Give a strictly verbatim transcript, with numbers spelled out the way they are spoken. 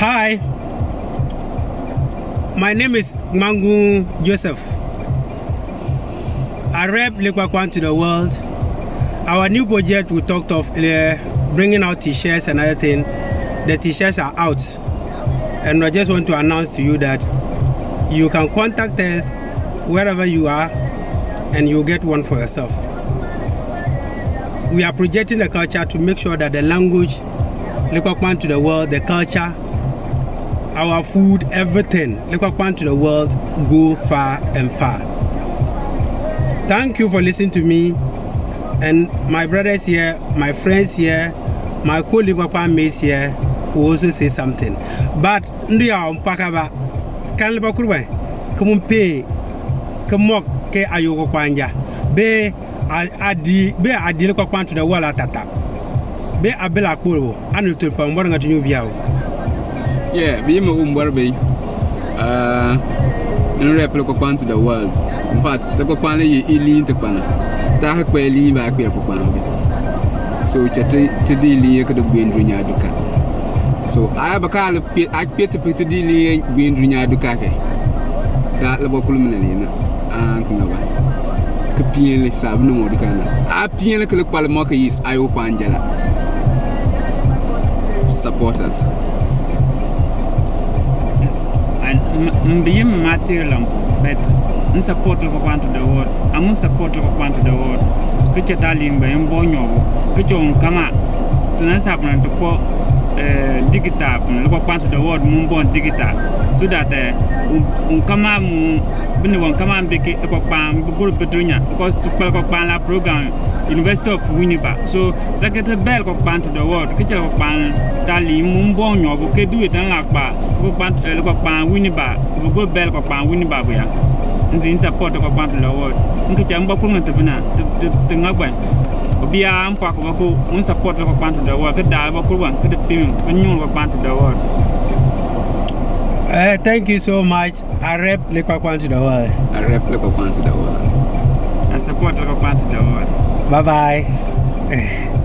Hi, my name is Mangu Joseph. I rep Likpakpan to the world. Our new project we talked of, uh, bringing out t-shirts and other thing. The t-shirts are out. And I just want to announce to you that you can contact us wherever you are and you get one for yourself. We are projecting the culture to make sure that the language, Likpakpan to the world, the culture, our food, everything, Likpakpan to the world, go far and far. Thank you for listening to me. And my brothers here, my friends here, my co-Likpakpan mates here will also say something. But ndi ya on pakaba kan liba kurban ki mu pay ki mok ke ayo ko kwanja be a di be a di Likpakpan to the world atata be a bil a kpol wo anil tun pa mbor nga tinyu bia wo. Yeah, bi yi mi Uwumbɔr bi. Uh, n rep Likpakpan to the world. In fact, Likpakpan le ye iliin ti kpana. Taa kpe iliin ba kpe Likpakpan bi. So cha ti ti di iliin ye ki di gbeen dunya duka. So aa ba ka le kpe a kpe ti pi ti di iliin ye gbeen dunya duka ke. Ta le bokul mi le na. Aan ki ŋa ba. Ki piin le saa bi ni mo duka na. Aa piin le ki le kpal mo ke yis ayo kpaan jala. Support us. Yes. And m- m- bi yi mi Matthew Lampo, but n support Likpakpan to the world. Am n support Likpakpan to the world. Ki cha taa liin ba in bo nyobo. Ki cha un kama. To nan sa pun to ko eh, digital pun Likpakpan to the world mun bo digital. So that eh, un, un kama mu binib wan kama bi ke Likpakpan bi gur bi dunya because to kpal Likpakpan la program University of Winneba. So Secretary bel Likpakpan to the world, ki cha Likpakpan taa lii mu mbɔŋ nyɔk bu ke du itan la kpa Likpakpan eh, Likpakpan Winneba, ki bi go bel Likpakpan Winneba bu ya. N di n support Likpakpan to the world. N ki cha mbɔkul ŋa ti bi na, ti ti ti ŋa gban. Obiya n pɔk ba ko n support Likpakpan to the world, ki daa ba ko ban ki di pim, ki nyuŋ Likpakpan to the world. Eh, thank you so much. I rep Likpakpan to the world. I rep Likpakpan to the world. I support Likpakpan to the world. Bye bye.